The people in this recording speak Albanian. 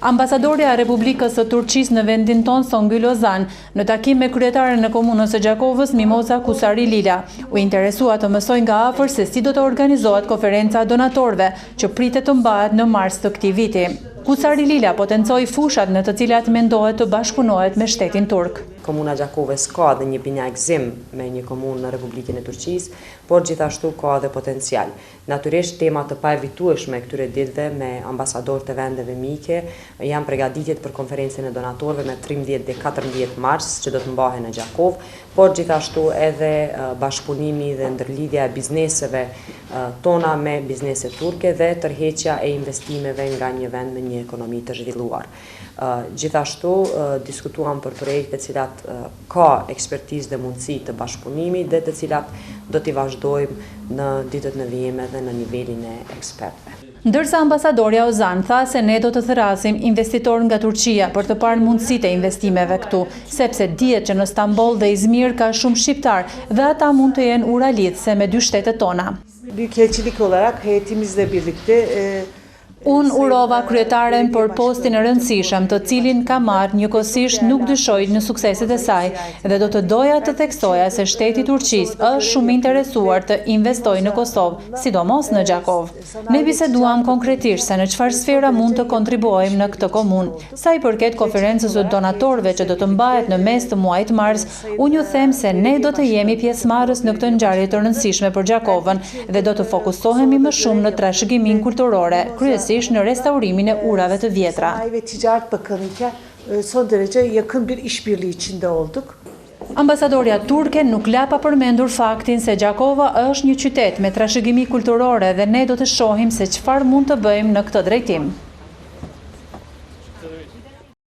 Ambasadorja e Republikës së Turqisë në vendin tonë, Songül Ozan, në takim me kryetaren e Komunës së Gjakovës, Mimoza Kusari Lila, u interesua të mësojë nga afër se si do të organizohet konferenca e donatorëve, që pritet të mbahet në mars të këtij viti. Kusari Lila potencoi fushat në të cilat mendohet të bashkëpunohet me shtetin turk. Komuna e Gjakovës ka edhe një binjakëzim me një komunë në Republikën e Turqisë, por gjithashtu ka edhe potencial. Natyrisht, tema të paevitueshme këtyre ditëve me ambasadorët e vendeve mike janë pregaditjet për konferencën e donatorëve me 13 dhe 14 mars që do të mbahen në Gjakovë, por gjithashtu edhe bashkëpunimi dhe ndërlidhja e bizneseve tona me bizneset turke dhe tërheqja e investimeve nga një vend me një ekonomi të zhvilluar. Gjithashtu, diskutuam për projekte të cilat ka ekspertizë dhe mundësi të bashkëpunimit dhe të cilat do t'i vazhdojmë në ditët në vijim edhe në nivelin e ekspertëve. Ndërsa ambasadorja Ozan tha se ne do të thërrasim investitorë nga Turqia për të parë mundësitë e investimeve këtu, sepse dihet që në Stamboll dhe Izmir ka shumë shqiptarë dhe ata mund të jenë ura lidhëse me dy shtetet tona. Büyükelçilik olarak heyetimizle birlikte Unë urova kryetaren për postin e rëndësishëm të cilin ka marrë njëkohësisht nuk dyshoj në sukseset e saj dhe do të doja të theksoja se shteti i Turqisë është shumë i interesuar të investojë në Kosovë, sidomos në Gjakovë. Ne biseduam konkretisht se në çfarë sfera mund të kontribuojmë në këtë komunë. Sa i përket konferencës së donatorëve që do të mbahet në mes të muajit mars, unë ju them se ne do të jemi pjesëmarrës në këtë ngjarje të rëndësishme për Gjakovën dhe do të fokusohemi më shumë në trashëgiminë kulturore, kryesisht në restaurimin e urave të vjetra. Son derece yakın bir işbirliği içinde olduk. Ambasadorja turke nuk la pa përmendur faktin se Gjakova është një qytet me trashëgimi kulturore dhe ne do të shohim se çfarë mund të bëjmë në këtë drejtim.